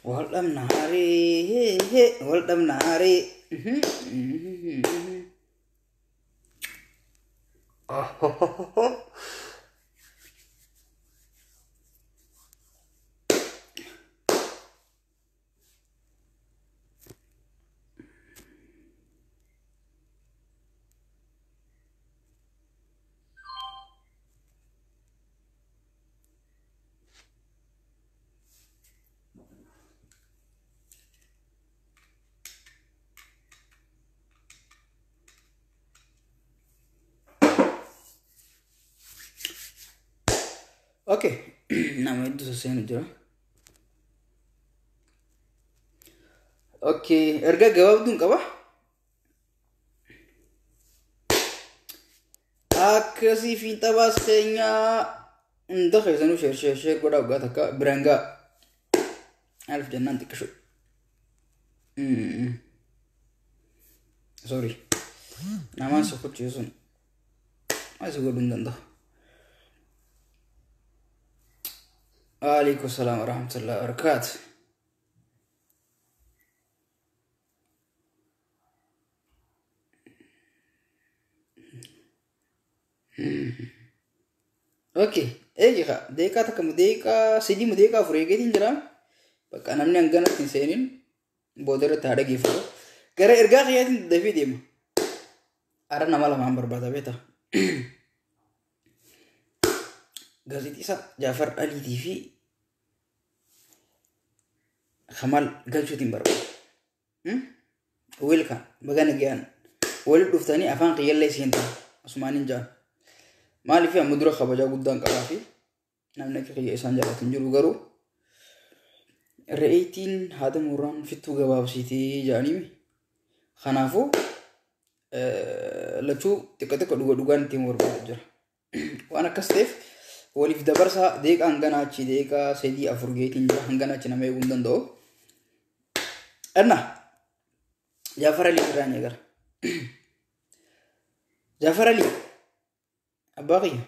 Wal dhabnaaree, wal dhabnaaree. Okay, nama hedduu sosseenu jira. Okay, ergaa gabaabduun qaba. Akkasii fiinxa baas keenyaa hunda keessanuu share share share godhaa waggaa takka biraan ga'a. Alif jennaan xiqqishu. Sorry. Namaan sokochiisuun asii godhuu hin danda'u. Waalaikum salaam warahmatullahi wabarakatuh. Okay, eegi kaa deeqaa takka deeqaa 3 deeqaa 4 eegeetiin jira. Bakka namni hanganatti hin seenin booda irratti haa dhageeffatu. Gara ergaa kiyyaatiin dafee deema. Ara nama lamaan barbaada beektaa. Gaazexeessaa Jaafar Aliitii fi Kamal Galchuutiin barbaada. Welcome, baga nagayaan walitti dhuftanii afaan kiyyallee seentan asumaan hin jaan. Maaliif amma dura kabajaa guddaan qabaa fi namni akka kiyya isaan jaallatu hin jiru garuu re'eetiin haada muraan fittuu gabaabsiitee jedhanii kanaafuu lachuu xiqqoo xiqqoo dhuga dhugaan ittiin barbaadu jira. Waan akkas ta'eef waliif dabarsaa deeqaa hangana achi deeqaa 3 4 geetiin jira hangana achi nama eeguu hin danda'u. Enna Jaafar Alii irraa ni gara. Jaafar Alii abbaa kiyya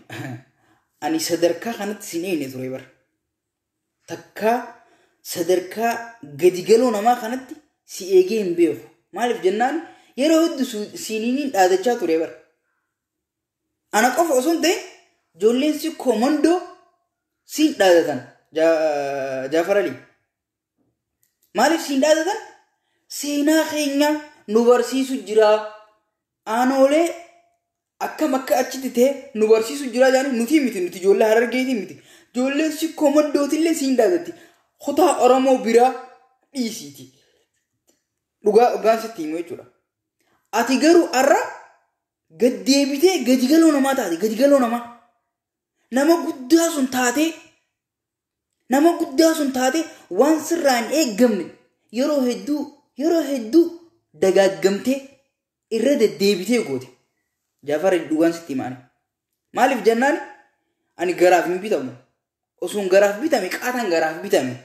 ani sadarkaa kanatti sin eegne ture bara. Takkaa sadarkaa gadi galoo namaa kanatti si eegee hin beeku. Maaliif jennaan yeroo hedduu siiniin dhaadachaa ture bara. Ana qofa osoo hin ta'in ijoolleen si komandoo siin dhaadatan Jaafar Alii. Maaliif siin dhaadatan? Seenaa keenya nu barsiisu jira. Aanoolee akkam akka achitti ta'e nu barsiisu jira jedhanii nuti miti nuti ijoollee Harargeetii miti. Ijoolleen si komandootillee siin dhaadatti. Kutaa Oromoo biraa dhiisiiti. Dhugaa dhugaan sitti himu jechuudha. Ati garuu har'a gad deebitee gadi galoo namaa taate gadi galoo namaa. Nama guddaa sun taatee nama guddaa sun taatee waan sirraa hin eeggamne yeroo hedduu dagaaggamtee irra deddeebitee goote. Jaafar dhugaan sitti himaani. Maaliif jennaan ani garaaf hin bitamu. Osoon garaaf bitame qaataan garaaf bitame.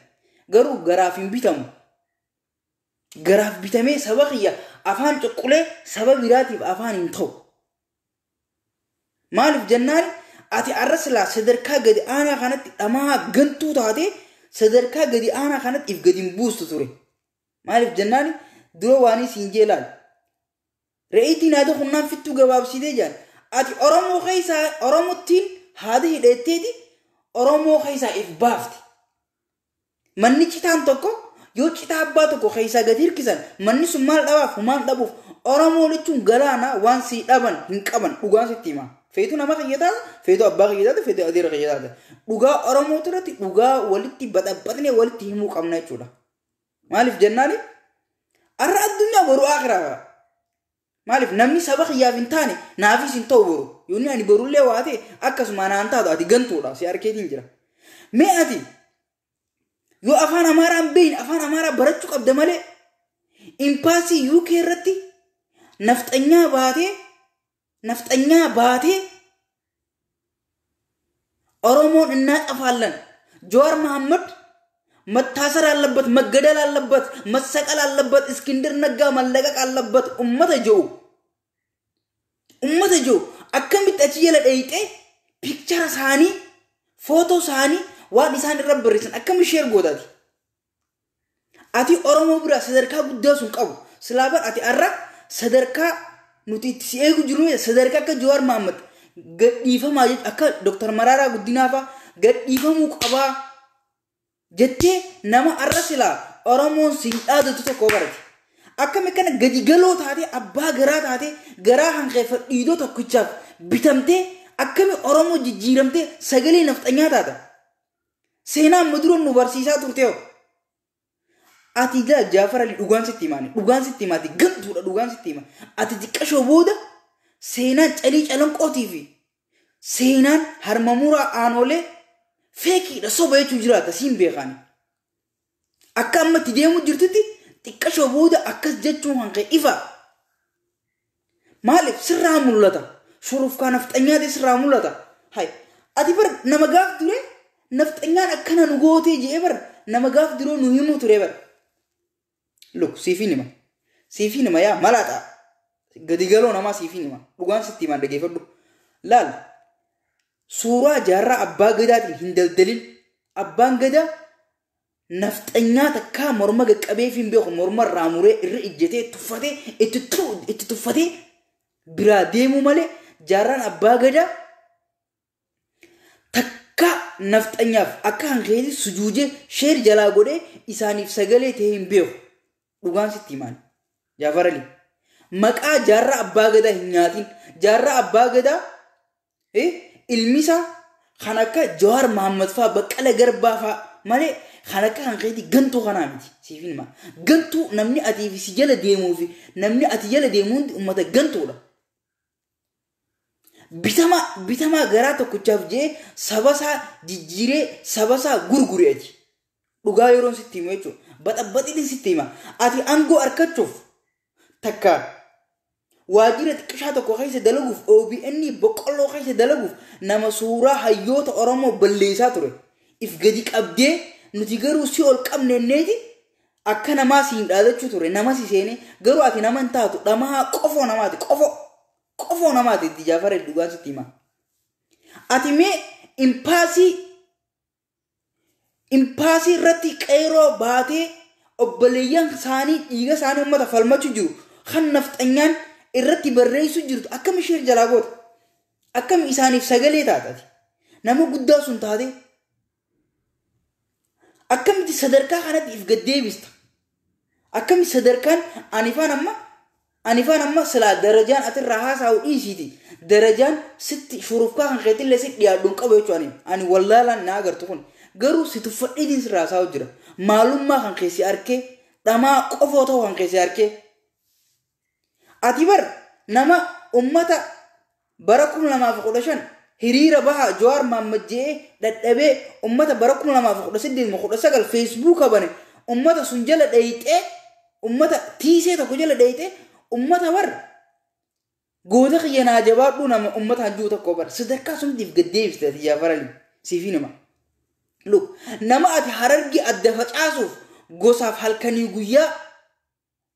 Garuu garaaf hin bitamu. Garaaf bitamee saba kiyya afaan cuqqulee saba biraatiif afaan hin ta'u. Maaliif jennaan ati arra silaa sadarkaa gadi aanaa kanatti dhamaa gantuu taate sadarkaa gadi aanaa kanatti if gadi hin buustu ture. Maaliif jennaan dura waan isiin jeelaal. Re'eetiin haada kunnaan fittuu gabaabsitee jaan. Ati Oromoo keessaa Oromottiin haada hidhatteeti Oromoo keessaa if baafte. Manni citaan tokko yoo citaa abbaa tokko keessaa gadi hirkisan manni sun maal dhabaaf maal dhabuuf Oromoo jechuun galaana waan sii dhaban hin qaban dhugaan sitti hima. Feetuu nama kiyya taata, feetuu abbaa kiyya taata, feetuu adeera kiyya taata. Dhugaa Oromoo irratti dhugaa walitti baxaxxatnee walitti himuu qabna jechuudha. Maaliif jennaani? Har'a addunyaa boru akhiraa. Maaliif namni saba kiyyaaf hin taane naafis hin ta'u boru. Yoonni ani borullee waa ta'e akkasuma naan taatu ati gantuudha si harkeetiin jira. Mee ati yoo afaan Amaaraa hin beekne afaan Amaaraa barachuu qabda malee impaasii UK irratti nafxanyaa baatee Oromoon innaa xafaallan Jawaar Mahammad መታሰር አለበት፣ መገደል አለበት፣ መሰቀል አለበት፣ እስክንድር ነጋ መለቀቅ አለበት። ummata jiru Uummata jiru akkamitti achi jala dheeyxee picture isaanii, footoo isaanii, waan isaan irra barreessan akkami share gootaati? Ati Oromoo biraa sadarkaa guddaa sun qabu. Silaa bar ati har'a sadarkaa nuti itti si eegu jiru, sadarkaa akka Jawaar Mahaammad gadhiifamaa jechuudha, akka Dr. Maraaraa Guddinaa fa'aa gadhiifamuu qabaa jettee nama har'a silaa Oromoon siin dhaadatu tokko barate. Akkami kana gadi galoo taatee, abbaa garaa taatee, garaa hanqeeffadhiidoo tokkichaaf bitamtee, akkami Oromoo jijjiiramtee sagalee nafxanyaa taata? Seenaa amma dura nu barsiisaa turte hoo? Ati gaa Jaafar Ali, dhugaan sitti himaani. Dhugaan sitti himaati. Gantuudha, dhugaan sitti hima. Ati xiqqashoo booda seenaan Calii Calanqootii fi seenaan Harmamuraa Aanolee feekiidha, soba jechuu jiraata, siin beekaani. Akka amma itti deemu jirtutti xiqqashoo booda akkas jechuun hanqee ifa. Maaliif sirraa mul'ata? Shurufkaa nafxanyaati sirraa mul'ata. Hay, ati bar nama gaaf dure nafxanyaan akkana nu gootee jee bar nama gaaf duroo nu himuu ture bar. Look, siifin hima. Siifin hima yaa malaaxa. Gadi galoo namaa, siifin hima. Dhugaan sitti himaan, dhageeffadhu. Laal, suuraa Jaarraa Abbaa Gadaatiin hin daldalin. Abbaan Gadaa nafxanyaa takkaa morma qaqqabee fi hin beeku, morma irraa muree irra ijjatee tuffatee itti tuffatee biraa deemuu malee, Jaarraan Abbaa Gadaa takka nafxanyaaf akka hanqeeti sujuujee share jalaa godhee isaaniif sagalee ta'ee hin beeku. Dhugaan sitti himaan. Jaafar Ali. Maqaa Jaarraa Abbaa Gadaa hin nyaatin. Jaarraa Abbaa Gadaa ilmisa kan akka Jawaar Mahammad fa'aa, Baqqala Garbaa fa'aa malee kan akka hanqeeti gantuu kanaa miti. Siif hima. Gantuu namni atii fi si jala deemuu fi namni ati jala deemu hundi uummata gantuudha. Bitamaa bitamaa garaa tokkichaaf jee saba isaa jijjiiree saba isaa gurgure ati. Dhugaa yeroon sitti himu jechuudha. Baxabbaxiin sitti hima. Ati aangoo argachuuf, takka waajjira xiqqishaa tokko keessa dalaguuf, OBN boqqolloo keessa dalaguuf, nama suuraa hayyoota Oromoo balleessaa ture. If gadi qabdee nuti garuu si ol qabnenneeti akka namaa siin dhaadachuu ture, nama si seenee, garuu ati nama hin taatu, dhamaa qofoo namaati, qofoo qofoo namaati itti. Jaafar, dhugaan sitti hima. Ati mee impaasii irratti qeeroo baatee obboleeyyan isaanii dhiiga isaanii uummata falmachuu jiru kan nafxanyaan irratti barreessuu jirtu akkam ishee jalaa goota? Akkam isaaniif sagalee taatati? Nama guddaa sun taate akkamitti sadarkaa kanatti if gaddeebista? Akkami sadarkaan anifaan amma silaa darajaan atirraa haasa'u dhiisiiti, darajaan sitti shurufkaa kan keetillee si dhiyaadhu hin qabu jechuudha. Ani wallaalaan na agartu kun garuu si tuffadhiitiin sirraa haasa'u jira. Maalummaa kan keessi arkee, dhamaa qofoo ta'uu kan keessi arkee. Ati bar nama ummata bara 2015 hiriira baha Jawaar Mahammad je'ee dhadhabee, ummata bara 2018, 19 Feesbuuka bane, ummata sun jala dhayixee, ummata tiisee tokko jala dhayixee, ummata bar goota kiyya naa jabaadhu nama ummata hanjuu tokko bar sadarkaa suntiif gaddeebiste ati, Jaafar Ali, siifii nama. Look, nama ati Harargi adda facaasuuf gosaaf halkanii guyyaa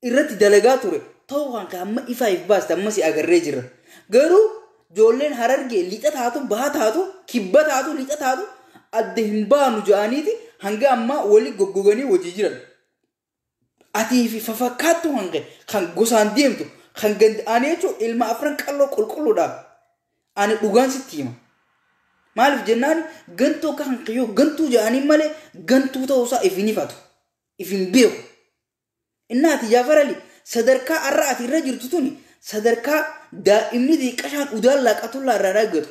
irratti dalagaa ture ta'uu kan kee amma ifaa if baaste, amma si agarree jirra. Garuu ijoolleen Harargee lixa taatu, baha taatu, kibba taatu, lixa taatu, adda hin baanu ja'aniiti hanga ammaa walii goggoganii wajii jiran. Atii fi fafakkaattu kan kee kan gosaan deemtu kan ganda'anii jechuun ilma Afran Qalloo qulqulluudha. Ani dhugaan sitti hima. Maaliif jennaan, gantuu akka kan kiyyoo gantuu ja'anii malee gantuu ta'uusaa if hin ifatu. If hin beeku. Inni ati Jaafar Ali, sadarkaa har'a ati irra jirtu tuni sadarkaa daa'imni xiqqashaan udaan laaqatullaa irraa dhaaggatu.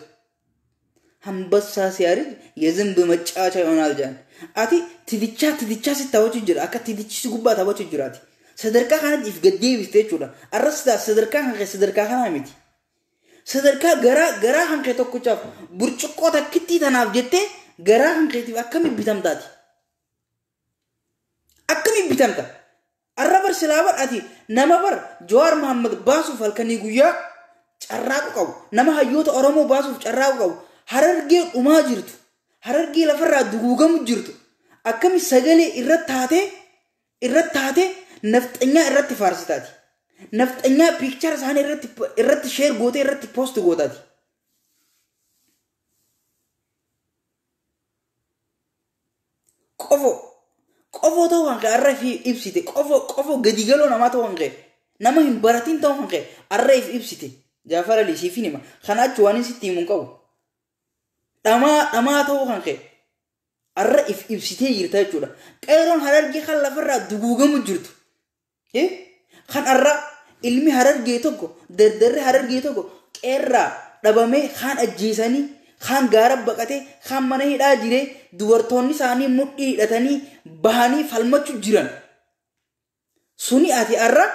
አንበሳ ሲያርጅ የዝንብ መጫወቻ ይሆናል jedhan. Ati titichaa titichaa si taphachuu jira, akka titichi si gubbaa taphachuu jiraati. Sadarkaa kanatti if gaddeebiste jechuudha. Arras sadarkaa kan kee sadarkaa kanaa miti. Sadarkaa garaa garaa kan kee tokkichaaf, burcuqqoo takkittii tanaaf jettee garaa kan keetiif akkami bitamtaati? Akkami bitamta? Arra bar silaa bar ati nama bar Jawaar Mahammad baasuuf halkanii guyyaa carraaqu qabu. Nama hayyoota Oromoo baasuuf carraaqu qabu. Harargee dhumaa jirtu. Harargee lafarraa duguugamu jirtu. Akkami sagalee irra taatee nafxanyaa irratti faarsitaati? Nafxanyaa piikchara isaanii irratti sheer gootee irratti poost gootaati. Qofoo qofoo ta'uu kan ka'e har'a fi ibsite qofoo qofoo gadi galoo namaa ta'uu kan ka'e nama hin baratin ta'uu kan ka'e har'a if ibsite Jaafar Alii siif hin hima kana achi waan sitti himuun qabu dhamaa dhamaa ta'uu kan ka'e har'a if ibsitee jirta jechuudha. Qeeroon Harargee kan lafarraa duguugamu jirtu kan har'a ilmi Harargee tokko dardarri Harargee tokko qeerraa dhabamee kaan ajjeesanii kaan gaara baqatee kaan mana hidhaa jiree dubartoonni isaanii mudhii hidhatanii bahanii falmachuu jiran. Suni ati har'a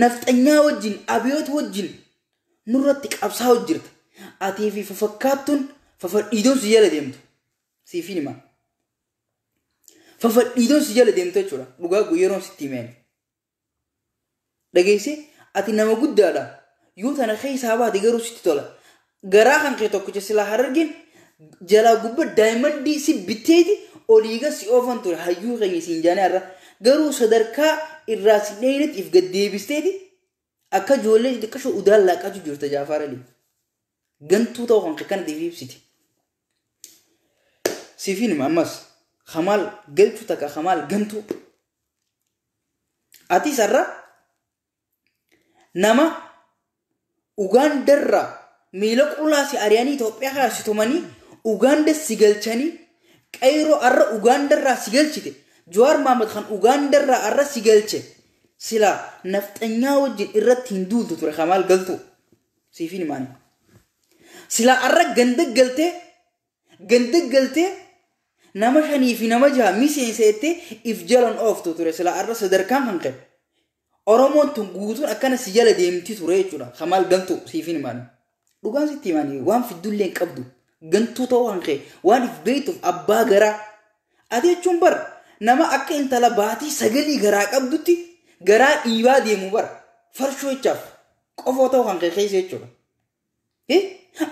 nafxanyaa wajjin abiyoot wajjin nurratti qabsaa'u jirta. Atii fi fafakkaattuun fafadhiidoon si jala deemtu. Siifin hima. Fafadhiidoon si jala deemtu jechuudha. Dhugaa yeroon sitti himeen. Dhageessee ati nama guddaadha. Yoo tana keessaa baate garuu sitti tola. Garaa kan kee tokkicha silaa Harargeen jalaa gubbaa daayimandii si bitteeti oliiga si oofan ture hayyuu keenya siin jaanii har'a. Garuu sadarkaa irraa si dheeynetti if gaddeebisteeti akka ijoollee xixiqqashoo udaan laaqachuu jirta Jaafar Alii. Gantuu ta'uu kan kee kana if ibsite. Siifin hima ammas Kamaal galchuu takka Kamaal gantuu. Atis har'a nama Ugaandarraa miila qullaa si ari'anii Itoophiyaa kana si tumanii Ugaanda si galchanii qeyroo har'a Ugaandarraa si galchite Jawaar Mohaammed kan Ugaandarraa har'a si galche silaa nafxanyaa wajjin irratti hin duultu ture Kamaal galtuu siifin himaani. Silaa har'a ganda galtee nama 5 fi nama 6 miseensa jettee if jalan ooftu ture silaa har'a sadarkaan kan ka'e. Oromoon tun guutuun akkana si jala deemti ture jechuudha. Kamaal galtuu siifin himaani. Dhugaan sitti himaani waan fiddullee hin qabdu gantuu ta'uu kan ka'e waan if beektuuf abbaa garaa. Ati jechuun bar nama akka intala baatii 9 garaa qabdutti garaa dhiibaa deemu bar farshoo jechaaf qofoo ta'uu kan ka'e keessa jechuudha.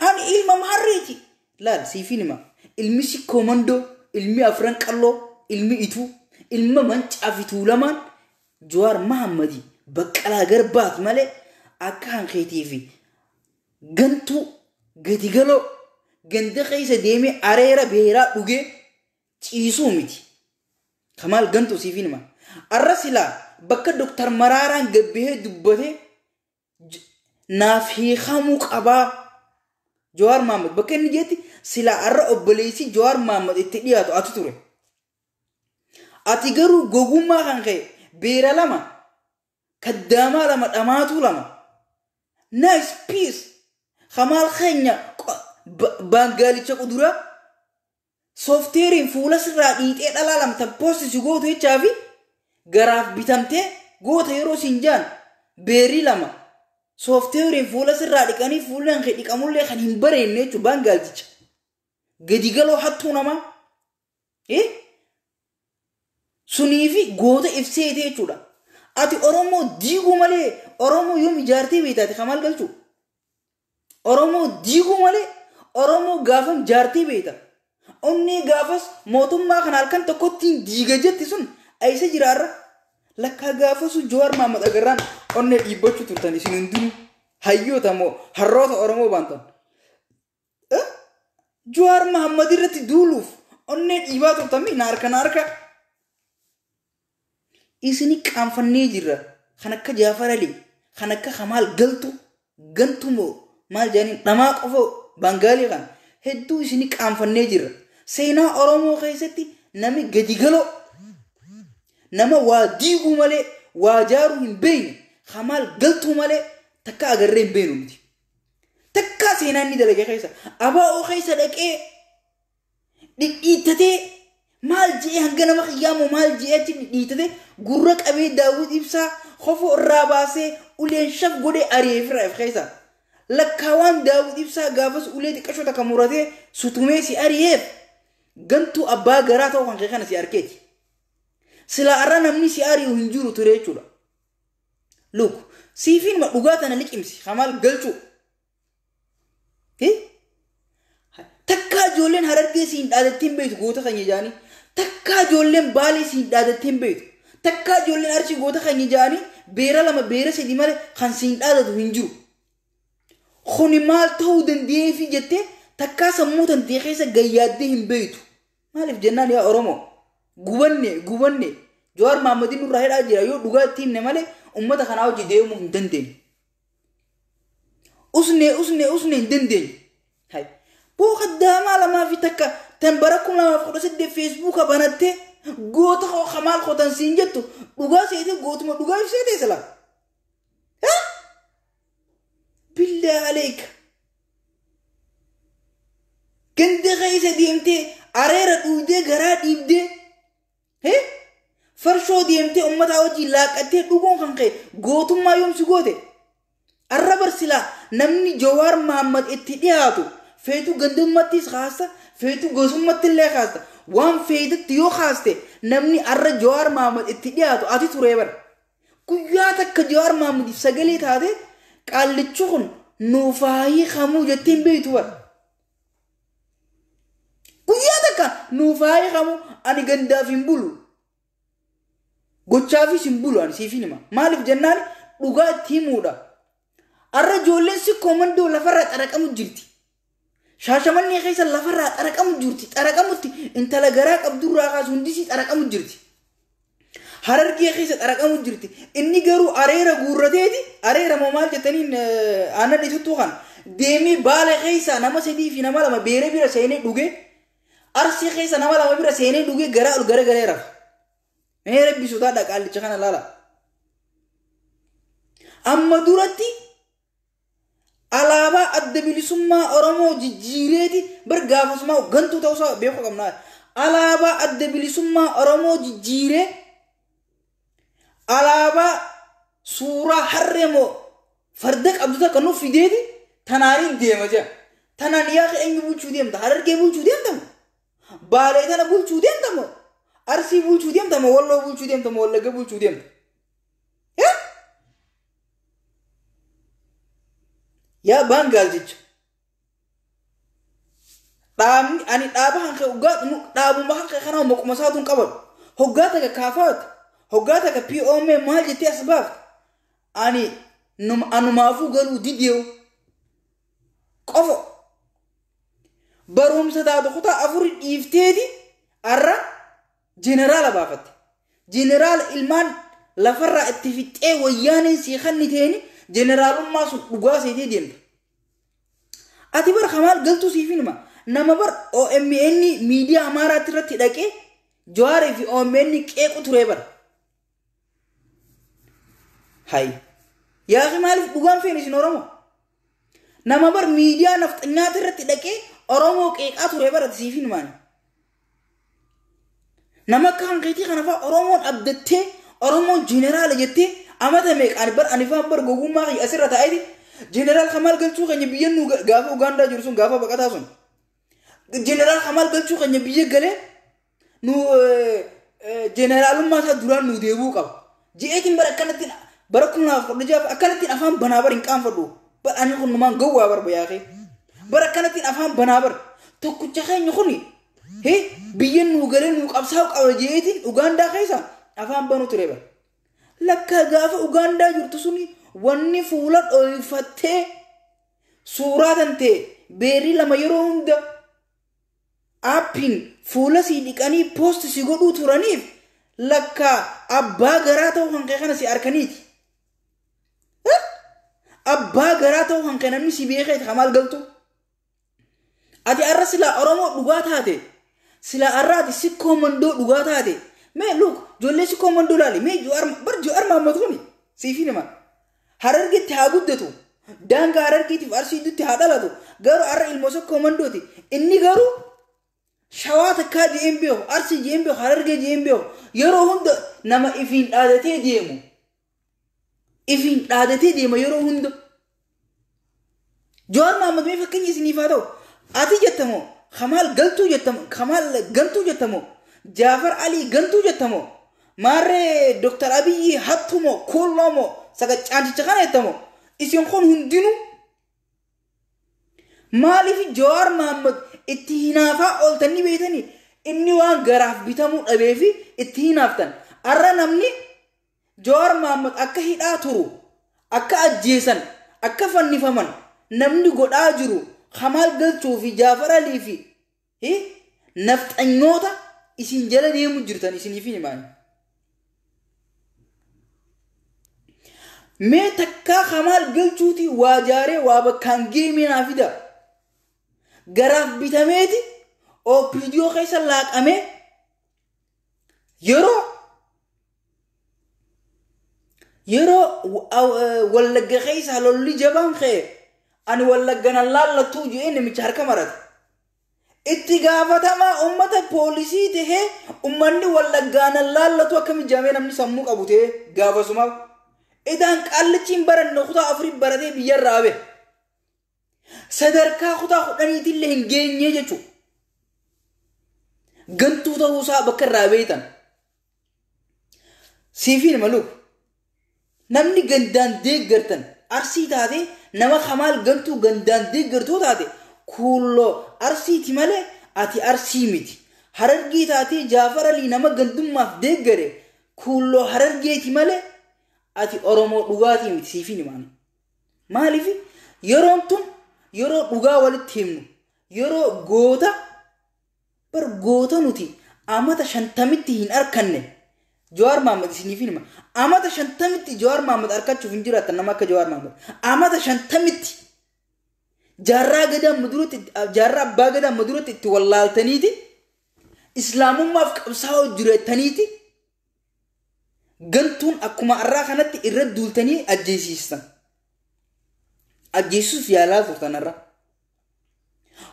Ani ilma maharreeti. Laal siifin hima ilmi si komandoo ilmi afran qalloo ilmi ituu ilma mancaa fi tuulamaan Jawaar Mohaammadii Baqqalaa Garbaati malee akka hankeetii fi gantuu gadi galoo ganda keessa deemee areera beeraa dhugee ciisuu miti. Kamaal gantuu siifin hima. Har'a silaa bakka Dooktar Maraaraan gabbihee dubbatee naaf hiikamuu qabaa Jawaar Mohaammed bakka inni jeetti silaa har'a obboleessi Jawaar Mohaammed itti dhiyaatu ati ture. Ati garuu gogummaa kan ka'e beera 2 kaddaamaa 2 dhamaatuu 2 nice peace Kamaal keenya baangaalicha quduraa soofteeriin fuula sirraa dhiixee dhalaa 2 tan poosti si gootu jechaa fi garaaf bitamtee goota yeroo siin jaan beerii 2 soofteeriin fuula sirraa dhiqanii fuulaan kee dhiqamullee kan hin bareenne jechuudha baangaalticha. Gadi galoo hattuu namaa sunii fi goota ibseete jechuudha. Ati Oromoo diiguu malee Oromoo yoom ijaartee beektaati Kamaal galchuu? Oromoo diiguu malee Oromoo gaafam jaartee beekta. Onnee gaafas mootummaa kana halkan tokkottiin diiga jetti sun eessa jira har'a? Lakkaa gaafasu Jawaar Mohaammed agarraan onnee dhiibbachuu turtan isin hundinuu hayyoota moo harroota Oromoo baantan. Jawaar Mohaammed irratti duuluuf onnee dhiibaa turtan na harka na harka. Isini qaanfannee jirra kan akka Jaafar Alii kan akka Kamaal galtu gantu moo maal jedhaniin dhamaa qofoo Bangaalii kan hedduu isini qaanfannee jirra. Seenaa Oromoo keessatti nami gadi galoo nama waa diiguu malee waa jaaruu hin beekne Kamaal galtuu malee takka agarree hin beeknu miti. Takka seenaa inni dalage keessa abaa'oo keessa dhaqee dhidhiittatee maal je'ee hanga nama qiyyaamoo maal je'ee achi dhidhiittatee gurra qabee Daawwit Ibsaa kofoo irraa baasee uleen shaf godhee ari'ee ofirraa of keessa. Lakkaawaan Daawwit Ibsaa gaafas ulee xiqqashoo takka muratee sutumee si ari'eef gantuu abbaa garaa ta'uu kan kee kana si arkeeti. Silaa har'a namni si ari'u hin jiru ture jechuudha. Look, siifiin dhugaa tana liqimsi Kamaal galchuu. Takkaa ijoolleen Harargee siin dhaadattee hin beektu goota keenya jaanii. Takkaa ijoolleen Baalee siin dhaadattee hin beektu. Takkaa ijoolleen Arsii goota keenya jaanii beera lama beera sadi malee kan siin dhaadatu hin jiru. Kuni maal ta'uu dandeefi jettee takkaa sammuu tantee keessa gayyaaddee hin beektu. Maaliif jennaan yaa Oromoo gubanne gubanne Jawaar Mahaammadiin nurraa hidhaa jira yoo dhugaa itti himne malee uummata kanaa hojii deemuu hin dandeenyu. Usnee usnee usnee hin dandeenyu. Booqa daamaa lamaa fi takka tan bara 2018 feesbuuka banattee goota kamaal qotan siin jettu dhugaa seetee gootuma dhugaa ibseetee sila. Billaa aleeka. Ganda keessa deemtee areera dhuudee garaa dhiibdee farshoo deemtee uummata hojii laaqattee dhuguun kan ka'e gootummaa yoomsi goote. Arra barsilaa namni Jawaar Mahaammad itti dhiyaatu feetu gandummattis kaasta feetu gosummaatti illee kaasta waan feetetti yoo kaaste namni arra Jawaar Mahaammad itti dhiyaatu ati turee bara. Guyyaa takka Jawaar Mahaammadiif sagalee taate qaallichi kun nuuf haa hiikamuu jettee hin beektu bara. Guyyaa takka nuuf haa hiikamuu ani gandaaf hin bulu. Gochaafis hin bulu ani siif hima. Maaliif jennaan dhugaa itti himuudha. Arra ijoolleen si koomandoo lafarraa xaraqamu jirti. Shaashamannee keessa lafarraa xaraqamu jirti. Xaraqamutti intala garaa qabdurraa kaasu hundisii xaraqamu jirti. Harargee keessa xaraqamu jirti. Inni garuu areera guurrateeti. Areera moo maal jettaniin aannan ituttuu kana. Deemee baala keessa nama sadii fi nama lama beeree bira seenee dhugee arsii keessa nama lama bira seenee dhugee garaa ol garagalee rafa. Mee rabbi sodaadha qaallicha kana laala. Amma duratti alaabaa adda bilisummaa Oromoo jijjiireeti bar gaafasumaa gantuu ta'uusaa beekuu qabna. Alaabaa adda bilisummaa Oromoo jijjiiree alaabaa suuraa harree moo farda qabdu takka nuuf fideeti tanaaniin deema jira. Tanaan yaa eenyu bulchuu deemta? Harargee bulchuu deemta moo? Baalee tana bulchuu deemta moo? Arsii bulchuu deemta moo? Walloo bulchuu deemta moo? Wallagga bulchuu deemta? Yaa baangaal jecha. Dhaabni ani dhaaba hanqa hoggaa dhaabuma hanqa kanaa maquma isaatuun qabadhu. Hoggaa takka kaafaatu hoggaa takka POM maal jettee as baafta. Ani anumaafuu galuu dideewu qofa barumsa taatu kutaa afuri dhiifteeti arra jeneraala baafatte. Jeneraala ilmaan lafarraa itti fixee wayyaaneen sii kanniteeni jeneraalummaa sun dhugaa seetee deemta. Ati bar kamaal galtuu siif hinuma. Nama bar OMN miidiyaa Amaaraatti irratti dhaqee Jawaarii fi OMN qeequ turee bara. Hayi. Yaa maaliif dhugaan feene isin Oromoo? Nama bar miidiyaa nafxanyaati irratti dhaqee Oromoo qeeqaa turee bara siif hinumaani. Nama akka hanqeetii kana fa'aa Oromoon abdattee Oromoon jeneraala jettee amata meeqaan bar ani fa'aan bar gogummaa kiyya asirra taa'eeti jeneraal Kamaal Galchuu keenya biyya nu gaafa Ugaandaa jiru sun gaafa baqataa sun jeneraal Kamaal Galchuu keenya biyya galee nu jeneraalummaa isaa duraan nu deebuu qaba. Ji'eetiin bara akkanatti bara 2016 akkanattiin afaan banaa bar hin qaanfadhu. Bar ani kun numaan gowwaa bar bayaaqee. Bara akkanattiin afaan banaa bar tokkicha keenya kuni biyya nu galee nu qabsaa'u qaba ji'eetiin Ugaandaa keessa afaan banuu ture bar. Lakka gaafa Ugaandaa jirtu suni wanni fuula dhoyfattee suuraa tantee beerii lama yeroo hunda aappiin fuula sii dhiqanii poost si godhuu turaniif lakka abbaa garaa ta'uu kan kee kana si arkaniiti. Abbaa garaa ta'uu kan kee namni si beekeeti kamaal galtu. Ati arra silaa Oromoo dhugaa taate silaa arra ati si koomandoo dhugaa taate mee look ijoollee si koomandoo laali mee bar Jawaar Mahaammad kuni siif hima. Harargeetti haa guddatu daangaa Harargeetiif Arsiitti haa dhalatu garuu arra ilmoo si koomandooti inni garuu shawaa takkaa je'een beeku Arsii je'een beeku Harargee je'een beeku yeroo hunda nama ifiin dhaadatee deemu ifiin dhaadatee deema yeroo hunda. Jawaar Mahaammad mee fakkeenya isiniif haa ta'u ati jettamoo Kamaal Galtuu jettamoo Kamaal Gantuu jettamoo Jaafar Alii Gantuu jettamoo maarree Dr. Abiyyi hattumoo kulloomoo sagacaanticha kana jettamoo isin kun hundinuu maaliif Jawaar Mahaammad itti hinaafaa ooltanii beektanii inni waan garaaf bitamuu dhabee fi itti hinaaftan arra namni Jawaar Mohaammed akka hidhaa turu, akka ajjeesan, akka fannifaman namni godhaa jiru Kamaal Galchuu fi Jaafar Alii fi nafxanyoota isin jala deemu jirtan isiniif himaani. Mee takkaa Kamaal Galchuuti waa jaaree waa bakkaan geemee naa fida. Garaaf bitameeti OPDO keessa laaqamee yeroo Wallagga keessa lolli jabaan ka'e ani Wallagga nan laallattuu jedhee namicha harka marate. Itti gaafatamaa uummata poolisii tahee uummanni Wallaggaa nan laallatu akkami jaamee namni sammuu qabu ta'ee gaafasumaaf. Idaan qaallichi hin baranne kutaa 4 baratee biyyarraa bahe. Sadarkaa kutaa 10 illee hin geenye jechuudha. Gantuu ta'uusaa bakka irraa beektan. Siifiin maluuf namni gandaan deeggartan Arsii taate nama Kamaal Galtuu gandaan deeggartuu taate kuulloo Arsiiti malee ati Arsii miti. Harargee taatee Jaafar Alii nama gandummaaf deeggare kuulloo Harargeeti malee ati Oromoo dhugaatii miti siifiin himaani. Maaliif yeroon tun yeroo dhugaa walitti himnu yeroo goota bar goota nuti amata 50tti hin arkanne Jawaar Mohaammed isiniif hima. Amata 50tti Jawaar Mohaammed argachuuf hin jiraattan nama akka Jawaar Mohaammed. Amata 50tti jaarraa gadaa maduratti jaarraa abbaa gadaa maduratti itti wallaaltaniiti islaamummaaf qabsaa'oo jiraataniiti gantuun akkuma arraa kanatti irra duultanii ajjeesiistan. Ajjeessuuf yaalaa turtan irra.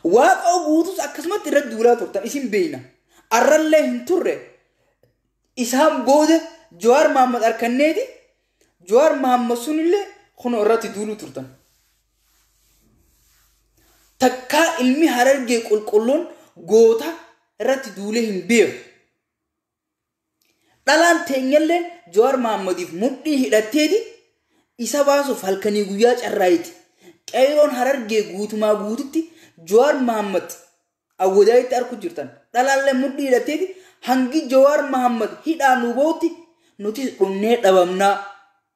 Waaqa guutus akkasumatti irra duulaa turtan isin beeyna. Arrallee hin turre. Isaan booda Jawaar Mohaammed arkanneeti Jawaar Mohaammed sunillee kunoo irratti duuluu turtan. Takkaa ilmi Harargee qulqulluun goota irratti duulee hin beeku. Dhalaan teenyallee Jawaar Mohammediif mudhii hidhatteeti isa baasuuf halkanii guyyaa carraayiti. Qeeroon Harargee guutumaa guututti Jawaar Mohammed awwadaayitti arku jirtan. Dhalaallee mudhii hidhatteeti hangi Jawaar Mohammed hidhaa nu bootti nutis dhumnee dhabamnaa.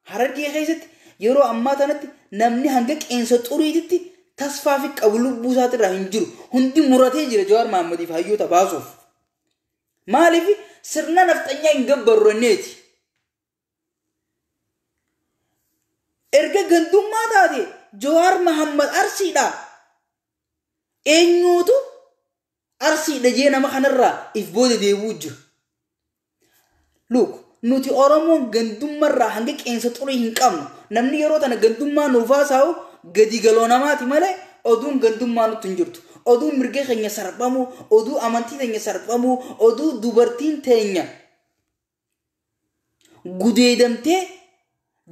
Harargee keessatti yeroo ammaa tanatti namni hanga qeensa xuriititti tasfaa fi qabu lubbuu isaatirraa hin jiru. Hundi muratee jira Jawaar Mohammediif hayyoota baasuuf. Maaliif sirna nafxanyaa hin gabbarranneeti. Erga gandummaa taate Jawaar Mohammed Arsiidha. Eenyuutu Arsiidha jee nama kanarraa if booda deebi'uu jira. Look, nuti Oromoon gandummarraa hanga qeensa xurii hin qabnu. Namni yeroo tana gandummaa nuuf haasa'u gadi galoo namaati malee oduun gandummaa nutti hin jirtu. Oduu mirga keenya sarbamuu, oduu amantii keenya sarbamuu, oduu dubartiin teenya gudeedamtee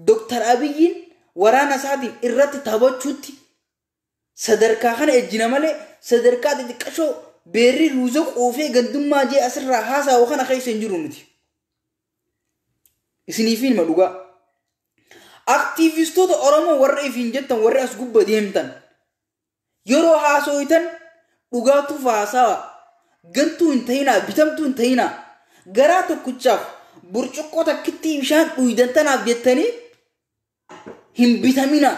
Dooktar Abiyyiin waraana isaatiin irratti taphachuutti sadarkaa kana ejjina malee sadarkaa xixiqqashoo beerri ruuza quufee gandummaa jee asirraa haasa'u kana keessa hin jiru nuti. Isiniif hima dhugaa. Aktiivistoota Oromoo warra ifiin jettan warri as gubba deemtan yeroo haasooytan dhugaatuuf haasawa gantuu hin ta'inaa bitamtuu hin ta'inaa garaa tokkichaaf burcuqqoo takkitti bishaan dhuydan tanaaf jettanii hin bitaminaa.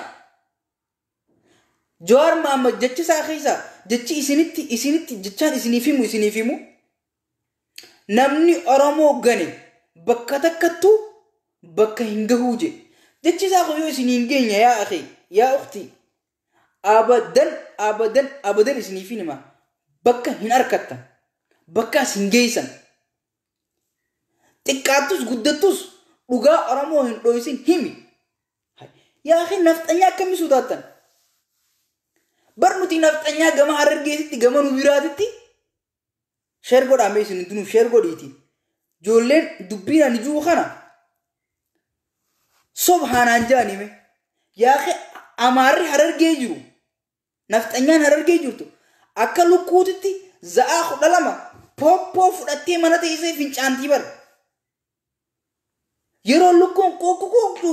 Jawaar Mohammed jechi isaa keessaa jechi isinitti jechaan isiniif himu namni Oromoo gane bakka takkattuu bakka hin gahuu je. Jechi isaa kun yoo isin hin geenye yaa akhi yaa ukhti abadan abadan abadan isiniif hima bakka hin arkattan bakka as hin geessan. Xiqqaattus guddattus dhugaa Oromoo hin dho'isin himi. Yaa akhi nafxanyaa akkamii sodaattan? Bar nuti nafxanyaa gama Harargeetitti gama nu biraatitti sheer godhaa mee isin hundinuu sheer godhiiti. Ijoolleen dubbiin ani jiru kana sobhaanaan jaanime. Yaa akhi Amaarri Harargee jiru nafxanyaan Harargee jirtu akka lukkuutitti za'aa 12 pooppoo fudhattee mana teessee fincaantii bara. Yeroo lukkuun quuqqu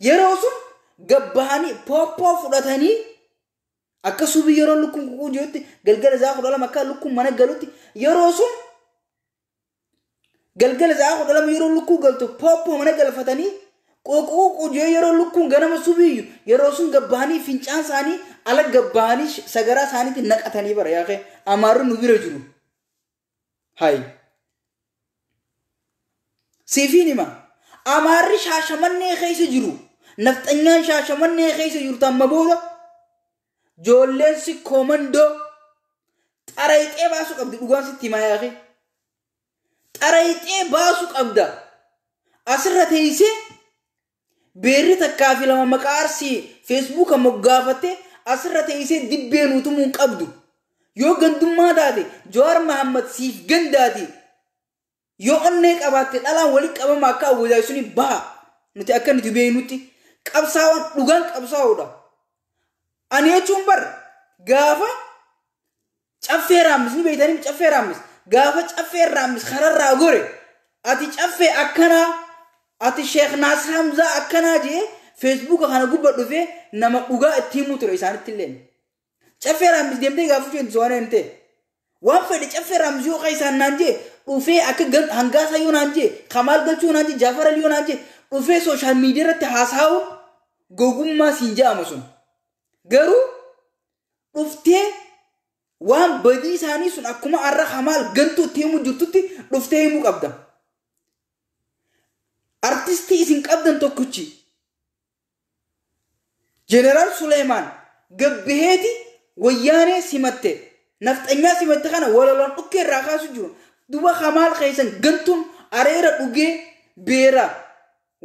yeroo sun gabbahanii pooppoo fudhatanii akka subii yeroo lukkuun quuqquu jirutti galgala za'aa 12 akka lukkuun mana galutti yeroo sun Galgala sa'a 12 yeroo lukkuu galtu pooppoo mana galfatanii qoqoo qojee yeroo lukkuun ganama subiiyyu yeroo sun gabbahanii fincaan isaanii ala gabbahanii sagaraa isaaniitti naqatanii bara yaaqee amaarri nu bira jiru. Hayi. Siifiin hima. Amaarri Shaashamannee keessa jiru. Nafxanyaan Shaashamannee keessa jiru tamma booda joolleen si koomandoo xarayixee baasuu qabdi dhugaan sitti himaa yaaqee. Xarayixee baasuu qabda. Asirra teessee beerri takkaa fi lama maqaa Arsii feesbuuka moggaafattee asirra teessee dibbee nuutumuu hin qabdu. Yoo gandummaa taate Jawaar Mahammad siif gandaati. Yoo onnee qabaatte dhalaan walitti qabama akka awwaalaa suni baha. Nuti akka nuti beeknutti qabsaa'oon dhugaan qabsaa'oodha. Ani jechuun bar gaafa caffee raammis ni beektanii caffee raammis gaafa caffee raammis kararraa gore ati caffee akkanaa ati Sheekh Naasir Hamzaa akkanaa jee feesbuuka kana gubba dhufee nama dhugaa itti himuu ture isaanitti illee. Caffee raammis deemtee gaafa isheen so'anee hin ta'e. Waan fedhe caffee raammis yoo isaan naan jee dhufee akka hangaasaa yoo naan jee Kamaal Galchuu naan jee Jaafar Alii yoo naan jee dhufee sooshaal miidiyaa irratti haasa'u gogummaa siin jedhama sun. Garuu dhuftee waan badii isaanii sun akkuma har'a Kamaal gantuu itti himuu jirtutti dhuftee himuu qabda. Artistii isin qabdan tokkichi Jeneraal Suleemaan gabbiheeti wayyaanee simatte nafxanyaa simatte kana walaloon dhukkee irraa kaasu jiru. Duba Kamaal keessan gantuun areera dhugee beera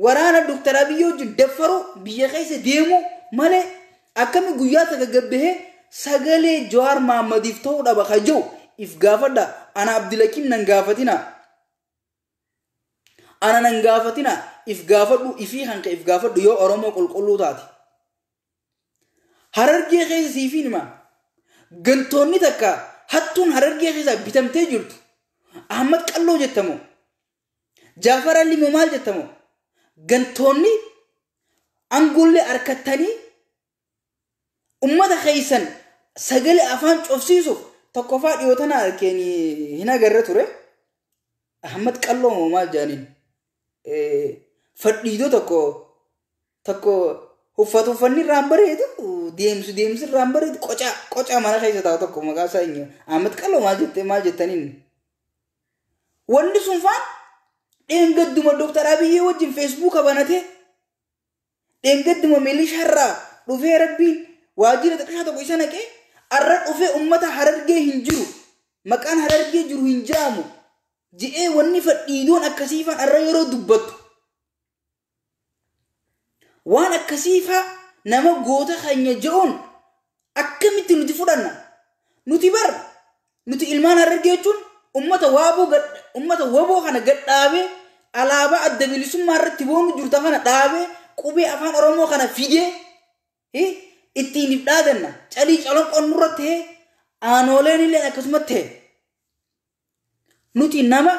waraana Dr. Abiyyi wajjin daffaruu biyya keessa deemuu malee akkami guyyaa takka gabbihee sagalee Jawaar Mahaammadiif ta'uu dhaba ka jiru if gaafadha. Ana Abdulakiim nan gaafatina. Ana nan gaafatina if gaafadhu ifii hanqa if gaafadhu yoo Oromoo qulqulluu taate. Harargee keessa siifiin hima. Gantoonni takka hattuun harargee keessa bitamtee jirtu. Ahmad Qalloo jettamoo? Jaafar Ali moo maal jettamoo? Gantoonni angollee harkattanii ummata keessan sagalee afaan cofsiisuuf tokkoffaa dhiyoo tana harkeen hin agarre ture. Ahmad Qalloo moo maal jedhaniin? Fadhiidoo tokko tokko uffata uffanni irraan bareedu deemsu deemsi irraan bareedu qocaa mana keessa taa'u tokko maqaa isaa eenyu? Ahmad Qalloo maal jettee maal jettaniin? Wanni sun faan dheengadduma Dr. Abiyyi wajjin feesbuuka banatee dheengadduma milishaarraa dhufee rabbiin waajjira xiqqaa tokko isa naqee arra dhufee ummata harargee hin jiru maqaan harargee jiru hin jaamu je'ee wanni fadhiidoon akkasiifaan arra yeroo dubbattu waan akkasiifaa nama goota keenya je'uun akkamitti nuti fudhanna? Nuti bar nuti ilmaan harargee jechuun ummata waaboo ummata waboo kana gadhaabee alaabaa adda bilisummaa irratti boonu jirtu kana dhaabee qubee afaan Oromoo kana fidee ittiin if dhaadanna. Calii calonqoon nurra ta'ee aanooleen illee akkasuma ta'e. Nuti nama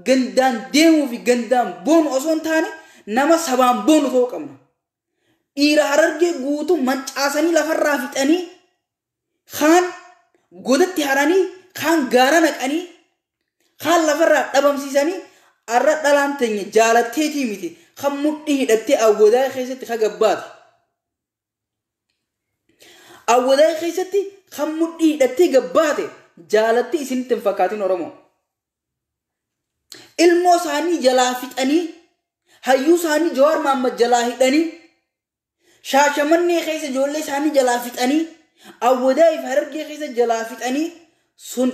gandaan deemuu fi gandaan boonu osoo hin taane nama sabaan boonu ta'uu qabna. Dhiira harargee guutuu mancaasanii lafarraa fixanii kaan godatti haranii kaan gaara naqanii kaan lafarraa dhabamsiisanii arra dhalaan teenya jaalatteetii miti kan mudhii hidhattee awwadaa keessatti ka gabbaate. Awwadaa keessatti kan mudhii hidhattee gabbaate jaalattee isinitti hin fakkaatin Oromoo. Ilmoo isaanii jalaa fixanii hayyuu isaanii Jawaar Mahammad jalaa hidhanii Shaashamannee keessa ijoollee isaanii jalaa fixanii awwadaa fi harargee keessa jalaa fixanii sun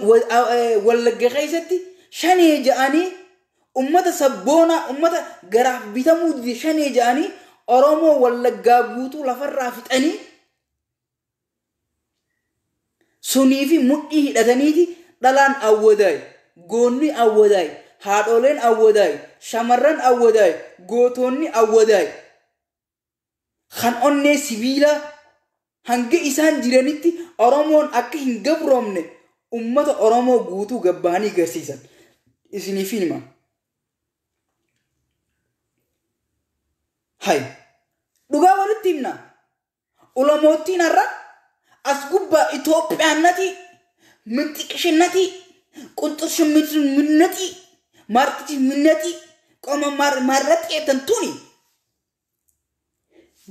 Wallagga keessatti shanee ja'anii ummata sabboonaa ummata garaaf bitamuu dide shanee ja'anii Oromoo Wallaggaa guutuu lafarraa fixanii sunii fi mudhii hidhataniiti dhalaan awwadaay goonni awwadaay haadholeen awwadaay shamarran awwadaay gootonni awwadaay kan onnee sibiilaa hanga isaan jiranitti Oromoon akka hin gabroomne ummata Oromoo guutuu gabbaanii agarsiisan. Isiniif hima. Hay dhugaa walitti himna. Ulamoottiin har'a as gubbaa Itoophiyaannati minxiqishinnati qunxurshinnati maartichi minnati qoma maarratti jettan tuni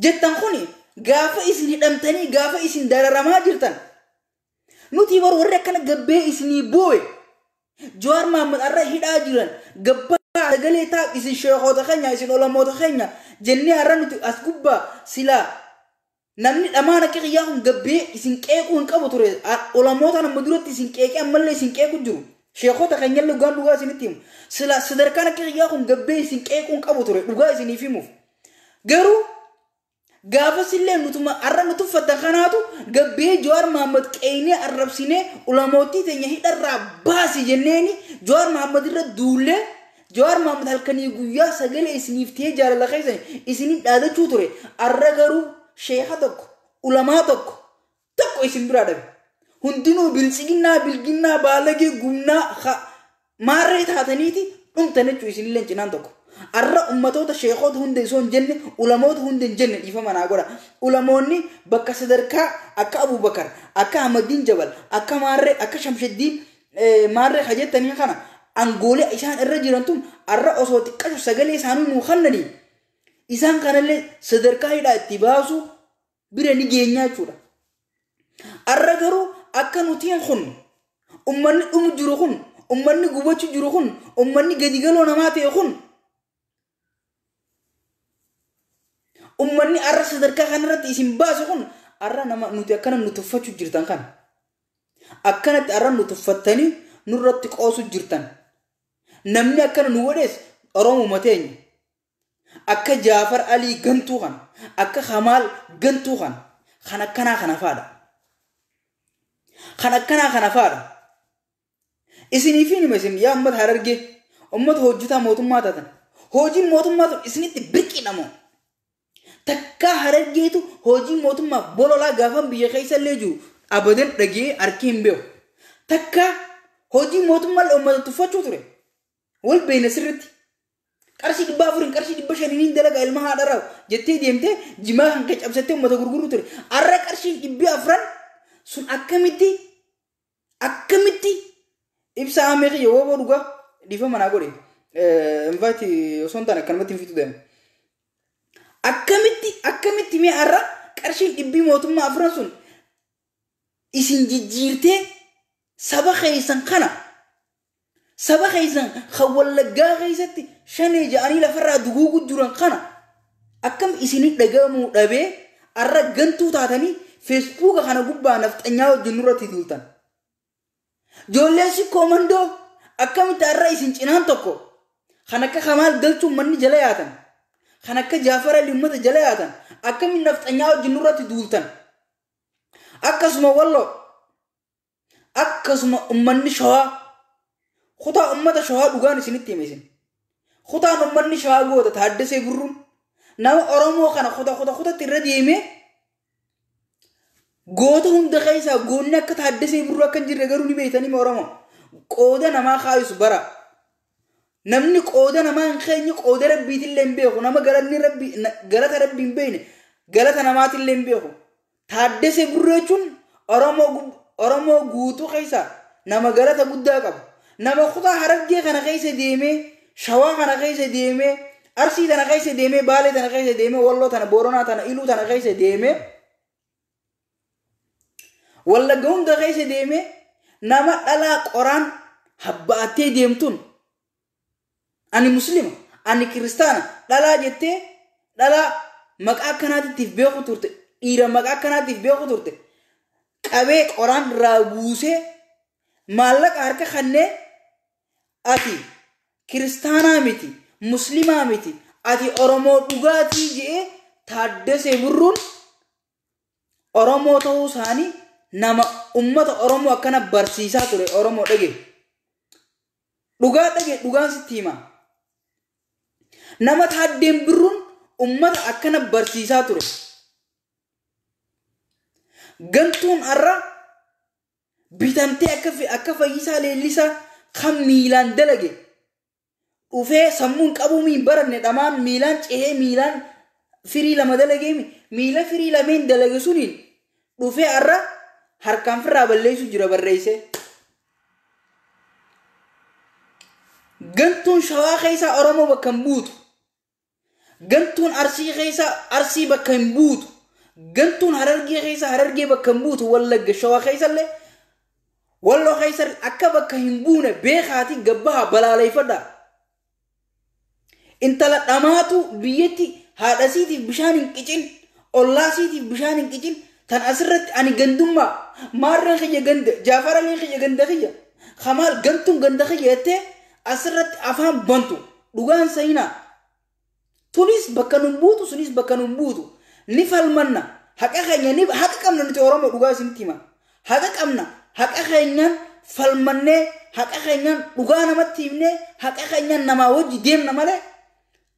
jettan kuni gaafa isin hidhamtanii gaafa isin dararamaa jirtan nuti bar warri akkana gabbee isinii boo'e Jawaar Mohaammed har'a hidhaa jiran gabbaa sagalee taaf isin sheekota keenya isin olamoota keenya jennee har'a nuti as gubbaa silaa namni dhamaan akka qiyyaa kun gabbee isin qeequu hin qabu ture olamoota nama duratti isin qeeqee ammallee isin qeequ jiru sheekota keenyallee dhugaan dhugaa isinitti himu silaa sadarkaan akka qiyyaa kun gabbee isin qeequu hin qabu ture dhugaa isiniif himuuf garuu gaafas illee nutuma har'a nu tuffatan kanaatu gabbee Jawaar Mohaammed qeeynee arrabsinee ulamootii teenya hidharraa baasi jenneeni Jawaar Mohaammed irra duullee Jawaar Mohaammed halkanii guyyaa sagalee isiniif ta'ee jaalala keessan isiniin dhaadachuu ture har'a garuu sheeka tokko ulamaa tokko tokko isin biraa dhabe hundinuu biltsiginnaa bilginnaa baalagee gumnaa maarree taataniiti dhumtan jechuu isinillee cinaan tokko. Arra ummatoota sheekota hunda osoo hin jenne ulamoota hunda hin jenne dhiifama naa godha. Ulamoonni bakka sadarkaa akka Abubakar, akka Ahmadiin Jabal, akka Maarree, akka Shamshaddiin Maarree kajettanii kana angoolee isaan irra jiran tun arra osoo xiqqashu sagalee isaanii nuu kennanii isaan kanallee sadarkaa hidhaa itti baasu bira ni geenyaa jechuudha. Arra garuu akka nutiin kun ummanni dhumu jiru kun ummanni gubachuu jiru kun ummanni gadi galoo namaa ta'e kun ummanni arra sadarkaa kanarratti isin baasu kun arra nama nuti akkana nu tuffachuu jirtan kana akkanatti arra nu tuffattanii nurratti qoosu jirtan namni akkana nu godhees Oromuma teenya akka Jaafar Alii gantuu kana akka Kamaal gantuu kana kan akkanaa kana faadha kan akkanaa kana faadha isiniif hima isin yaa ummata Harargee ummata hojjetaa mootummaa taatan hojiin mootummaa tun isinitti birqidhamoo takkaa Harargeetu hojii mootummaa bololaa gaafan biyya keessa illee jiru abadan dhagee harki hin beeku. Takkaa hojii mootummaa uummata tuffachuu ture. Wal beekna sirriitti. Qarshii 400 qarshii 500 dalagaa ilma haadharraa jettee deemtee jimaa kan kee cabsattee uummata gurguruu ture. Har'a qarshiin 400 sun akkamitti akkamitti ibsa amee kiyya wooboo dhugaa dhiifama naa godhe. Invite osoo hin taane akkanumatti hin fitu deema. Akkamitti akkamitti mee har'a qarshiin dhibbii mootummaa afran sun isin jijjiirtee saba keessan kana saba keessan kan Wallaggaa keessatti shanee ja'anii lafarraa duguugu jiran kana akkam isinii dhagahamuu dhabee har'a gantuu taatanii feesbuuka kana gubbaa nafxanyaa wajjin nurratti tuultan. Ijoolleen si koomandoo akkamitti har'a isin cinaan tokko kan akka Kamaal galchuun manni jala yaatan. Kan akka Jaafar Ali uummata jala yaatan akkamiin nafxanyaa wajjin nurratti duultan. Akkasuma Walloo akkasuma uummanni Shawaa kutaa uummata Shawaa dhugaan isinitti hime isin. Kutaan uummanni Shawaa goota Taaddasee Birruun nama Oromoo kana kuta kuta kutatti irra deemee goota hunda keessaa goonni akka Taaddasee Birruu akka hin jirre garuu ni beektanii Oromoo. Qooda namaa kaayisu bara. Namni qooda namaa hin keenye qooda rabbiitillee hin beeku. Nama galanni rabbii galata rabbii hin beekne galata namaatillee hin beeku. Taaddasee Birruu jechuun Oromoo guutuu keessaa nama galata guddaa qabu. Nama kutaa Harargee kana keessa deemee, Shawaa kana keessa deemee, Arsii tana keessa deemee, Baalee tana keessa deemee, Walloo tana, Booranaa tana, Iluu tana keessa deemee, Wallagga hunda keessa deemee nama dhalaa qoraan habbaattee deemtuun ani muslima ani kiristaana dhalaa jettee dhalaa maqaa akkanaatiif beeku turte dhiira maqaa akkanaatiif beeku turte qabee qoraan irraa buusee maallaqa harka kannee ati kiristaanaa miti muslimaa miti ati Oromoo dhugaatii je'ee Taaddasee Birruun Oromoo ta'uu isaanii nama ummata Oromoo akkana barsiisaa ture. Oromoo dhage dhugaa dhage dhugaan sitti hima. Nama Taaddeen Birruun ummata akkana barsiisaa ture. Gantuun har'a bitamtee akka Fayyisaa Leellisaa kan miilaan dalage dhufee sammuun qabuu miin baranne dhamaan miilaan cehee miilaan firii lama dalagee miila firii lameen dalage suniin dhufee har'a harkaan firraa balleessu jira barreessee. Gantuun Shawaa keessaa Oromoo bakka hin buutu. Gantuun Arsii keessaa Arsii bakka hin buutu. Gantuun Harargee keessaa Harargee bakka hin buutu. Wallagga Shawaa keessallee Walloo keessa akka bakka hin buune beekaatii gabbaha balaaleeffadha. Intala dhamaatu biyyatti haadhasiitiif bishaan hin qicin, ollaasiitiif bishaan hin qicin, tan asirratti ani gandummaa maarreen kiyya ganda, jaafaraliin kiyya ganda kiyya, kamaal gantuun ganda kiyya jettee asirratti afaan bantu dhugaan sayinaa. Tunis bakka nun buutu, sunis bakka nun buutu. Ni falmanna. Haqa keenya ni haqa qabna nuti Oromoo dhugaa isinitti hima. Haqa qabna. Haqa keenyaan falmannee, haqa keenyaan dhugaa namatti himnee, haqa keenyaan namaa wajji deemna malee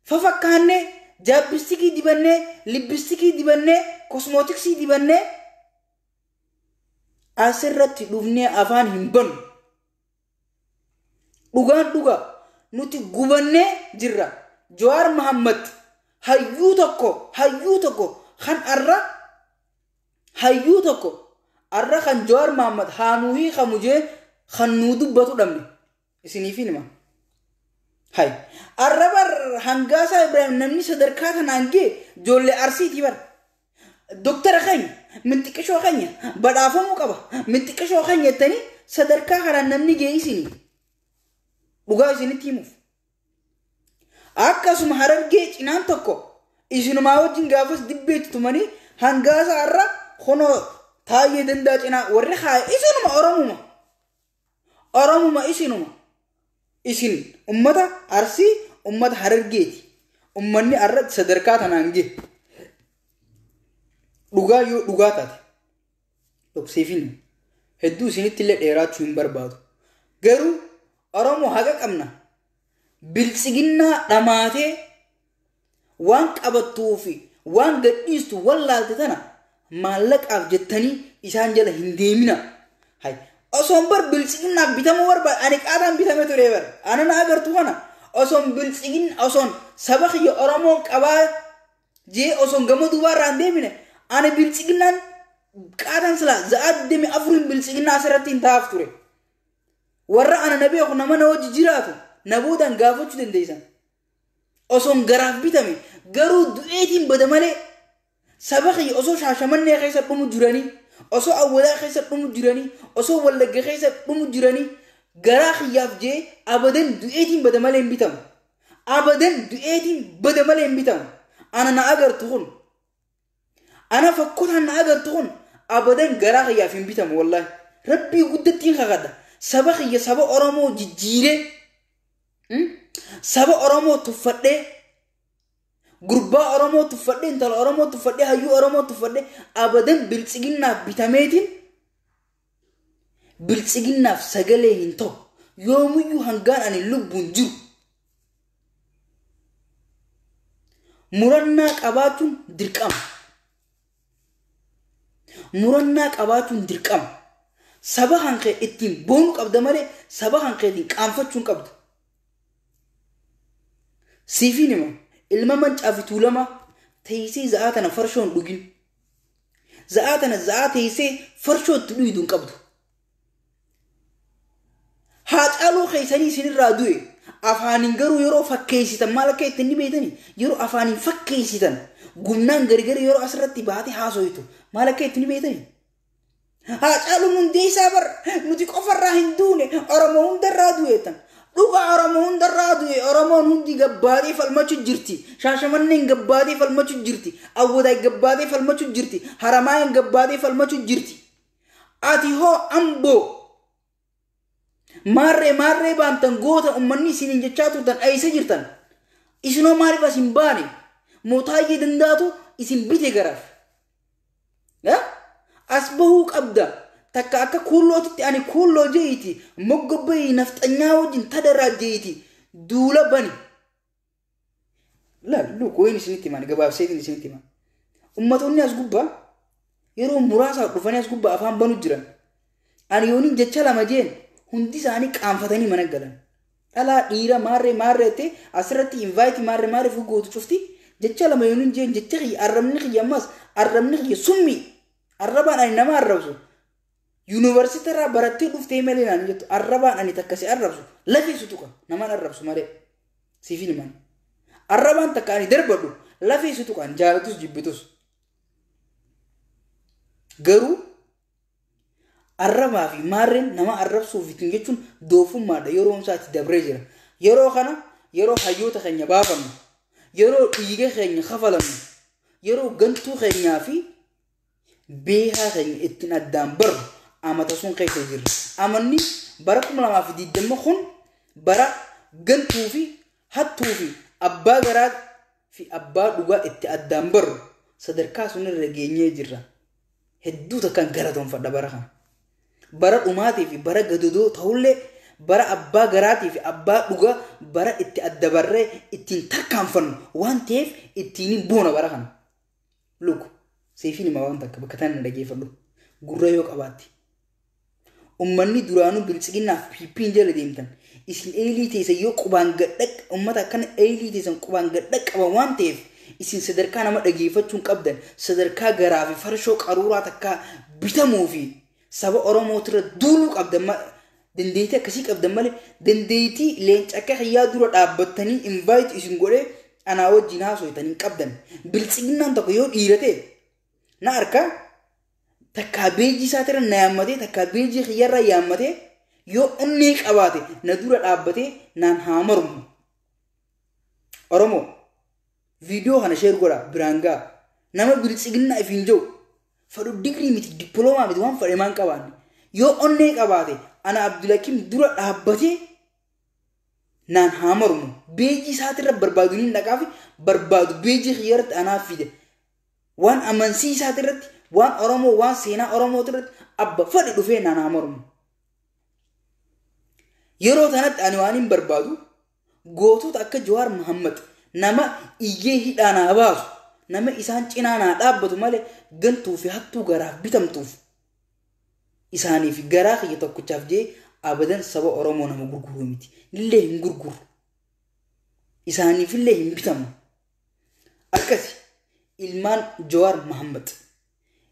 fafakkaannee, jaabbistikii dibannee, libbistikii dibannee, kosmootiksii dibannee asirratti dhufnee afaan hin bannu. Dhugaan dhugaa nuti gubannee jirra. Jawaar Mahammad hayyuu tokko kan arra hayyuu tokko arra kan Jawaar Mahammad haanuhii kamujee kan nuu dubbatu dhabne isiniif hima. Hay arra bar Hangaasaa Ibrahim namni sadarkaa tanaan gee ijoollee Arsiitii bar. Doktara keenya minxiqishoo keenya badhaafamuu qaba minxiqishoo keenya jettanii sadarkaa kanaan namni gee isinii dhugaa isinitti himuuf. Akkasuma Harargee cinaan tokko isinumaa wajjin gaafas dibbeetti tumanii Hangaasaa irra kunoo Taayyee Dandaa cinaa warri haaya isinuma Oromuma. Oromuma isinuma. Isin ummata Arsii ummata Harargeeti. Ummanni arra sadarkaa tanaan gahe. Dhugaa yoo dhugaa taate dhokseefin hedduu isinitti illee dheeraachuu hin barbaadu. Garuu Oromoo haqa qabna. Biltsiginnaa dhamaatee waan qabattuu fi waan gadhiistu wallaalte tana maallaqaaf jettanii isaan jala hin deemina. Hay osoon bar biltsiginnaaf bitamuu barbaade ani qaataan bitame ture bar ana na agartu kana osoon biltsigin osoon saba kiyya Oromoon qabaa jee osoon gama duubaarraa hin deemine ani biltsiginnaan qaataan silaa za'aa 24 biltsiginnaa asirratti hin taa'aaf ture. Warra ana na beeku nama na wajji jiraatu na boodaan gaafachuu dandeessan. Osoon garaaf bitame garuu du'eetiin bada malee saba kiyya osoo Shaashamannee keessa dhumu jiranii, osoo Awwadaa keessa dhumu jiranii, osoo Wallagga keessa dhumu jiranii garaa kiyyaaf jee abadan du'eetiin bada malee hin bitamu. Abadan du'eetiin bada malee hin bitamu. Ana na agartu kun ana fakkotaan na agartu kun abadan garaa kiyyaaf hin bitamu wallaahi. Rabbii guddattiin kakadha. Saba kiyya saba Oromoo jijjiiree saba Oromoo tuffadhee gurbaa Oromoo tuffadhee intala Oromoo tuffadhee hayyuu Oromoo tuffadhee abadan biltsiginnaaf bitameetiin biltsiginnaaf sagalee hin ta'u. Yoomiyyuu hangaan ani lubbuun jiru murannaa qabaachuun dirqama. Murannaa qabaachuun dirqama. Saba hanqee ittiin boonuu qabda malee saba hanqeetiin qaanfachuun qabda. Siifiin hima ilma mancaa fi tuulamaa teessee za'aa tana farshoo hin dhugin. Za'aa tana za'aa teessee farshoo itti dhuydu hin qabdu. Haacaaluu keessanii isinirraa du'e afaaniin garuu yeroo fakkeessitan maal akka ittiin ni beektanii yeroo afaaniin fakkeessitan gumnaan gargar yeroo asirratti baatee haasoytu maal akka ittiin ni beektanii. Haacaaluun hundee isaa bar nuti qofarraa hin duune Oromoo hundarraa du'eetan. Dhugaa Oromoo hundarraa du'e Oromoon hundi gabbaatee falmachuu jirti. Shaashamanneen gabbaatee falmachuu jirti. Awwadaay gabbaatee falmachuu jirti. Haramaayeen gabbaatee falmachuu jirti. Ati hoo Amboo maarree maarree baantan goota uummanni isiniin jechaa turtan eessa jirtan? Isinoo maaliif as hin baane? Mootaayyee dandaatu isin bite garaaf. As bahuu qabda. Takka akka kuullootitti ani kuulloo jeeti moggobbee nafxanyaa wajjin tadarraa jeeti duula bani. Laal luuk wayin isinitti himan gabaabseetiin isinitti himan. Ummatoonni as gubbaa yeroo muraasaaf dhufanii as gubbaa afaan banu jiran. Ani yooniin jecha lama jeen hundi isaanii qaanfatanii mana galan. Dhalaa dhiira maarree maarree ta'e asirratti invaayitii maarree maarree fuugootu cufti jecha lama yooniin jeen jecha kiyya arrabni kiyya ammas arrabni kiyya summii arrabaan ani nama arrabsu. Yuunivarsiitii irraa barattee dhuftee malee naan jettu arrabaan ani takka si arrabsu lafeessu tuqa namaan arrabsu malee siif hin himan. Arrabaan takka ani darbadhu lafeessu tuqaan jaalatus jibbitus. Garuu arrabaa fi maarreen nama arrabsuuf ittiin jechuun doofummaadha yeroo isaatti dabree jira. Yeroo kana yeroo hayyoota keenya baafannu, yeroo dhiiga keenya kafalannu, yeroo gantuu keenyaa fi beekaa keenya ittiin addaan barru amata sun keessa jirra. Amanni bara 2020 kun bara gantuu fi hattuu fi abbaa garaa fi abbaa dhugaa itti addaan barru sadarkaa sun irra geenyee jirra. Hedduu takkaan galatoonfadha bara kana. Bara dhumaatii fi bara gadadoo ta'ullee bara abbaa garaatii fi abbaa dhugaa bara itti adda barree ittiin tarkaanfannu waan ta'eef ittiin boona bara kana. Luku seefiin himaa waan takka bakka tana dhageeffadhu gurra yoo qabaatte. Uummanni duraanuu biltsiginnaaf piippiin jala deemtan isin eelii teessan yoo qubaan gadhaq uummata akkana eelii teessan qubaan gadhaq qaban waan ta'eef isin sadarkaa nama dhageeffachuun qabdan sadarkaa garaa fi farshoo qaruuraa takkaa bitamuu fi saba Oromootirra duuluu qabdan dandeettii akkasii qabdan malee dandeettii leenca akka xiyyaa dura dhaabbattanii invite isin godhee anaa wajjin haasoftan hin qabdan. Biltsiginnaan tokko yoo dhiira ta'e na harka takkaa beejii isaatirra na yaammatee takkaa beejii xiyyarra yaammatee yoo onnee qabaate na dura dhaabbatee naan haa mormu. Oromoo viidiyoo kana sheer godha biraan ga'a. Nama biltsiginnaa ifiin jiru fadhu digirii miti dippiloomaa miti waan fadhe maan qabaanne yoo onnee qabaate ana Abdulhakiim dura dhaabbatee naan haa mormu. Beejii isaatirra barbaadu ni dhaqaafi barbaadu beejii xiyyarratti anaaf fide. Waan amansiisaatirratti waan Oromoo waan seenaa Oromootirratti abba fadhe dhufee naan haa mormu. Yeroo tanatti ani waan hin barbaadu gootota akka Jawaar Mohammad nama iyyee hidhaa naa baasu nama isaan cinaa naa dhaabbatu malee gantuu fi hattuu garaaf bitamtuuf isaaniif garaa kiyya tokkichaaf jee abadan saba Oromoo nama gurguruu miti. Illee hin gurguru. Isaaniifillee hin bitamu. Akkasi ilmaan Jawaar Mohammad,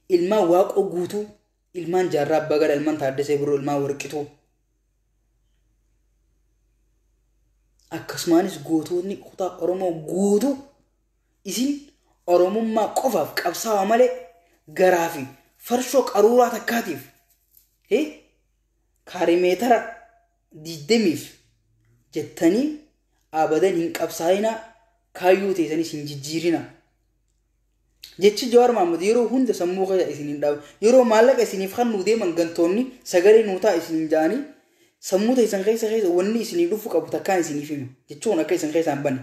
ilmaan Waaqoo Guutuu, ilmaan Jaarraa Abbaa Gadaa, ilmaan Taaddasee Birruu, ilmaan Warqituu. Akkasumaanis gootonni kutaa Oromoo guutuu isin Oromummaa qofaaf qabsaa'aa malee garaa fi farshoo qaruuraa takkaatiif kaarimeetara 20 jettanii abadan hin qabsaa'inaa kaayyuu teessanis hin jijjiirinaa. Jechi Jawaar Mohammad yeroo hunda sammuu keessa isin hin dhaabu. Yeroo maallaqa isiniif kennuu deeman gantoonni sagalee nuutaa isin hin ja'anii sammuu teessan keessa keessa wanni isinii dhufu qabu takkaan isiniif hima. Jechuun akka isin keessaa hin banne.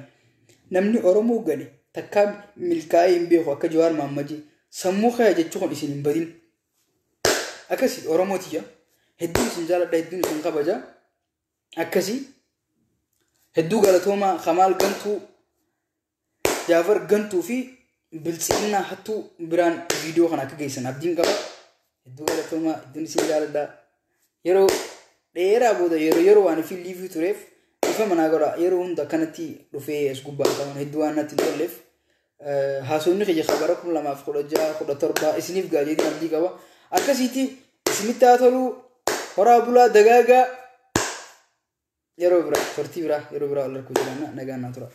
Namni Oromoo gale takkaa milkaa'ee hin beeku akka Jawaar Mohammad sammuu keessa jechuun isin hin badin. Akkasii Oromootiyya. Hedduun isin jaaladha, hedduun isin kabaja. Akkasii hedduu galatoomaa Kamaal Gantuu, Jaafar Gantuu fi biltsiginnaa hattuu biraan viidiyoo kana akka geessan abdiin qaba. Hedduu galatoomaa, hedduun isin jaaladha. Yeroo dheeraa booda yeroo waan fi liivii tureef ifa manaa godha. Yeroo hunda akkanatti dhufee as gubbaa qaban hedduu waan natti hin tolleef haasofni kiyya bara 2016 17 isiniif gaajeetiin abdii qaba. Akkasitti isinitti haa tolu. Horaa bulaa dagaagaa yeroo biraa turtii biraa yeroo biraa wal arguu jiraanna nagaan naa tura.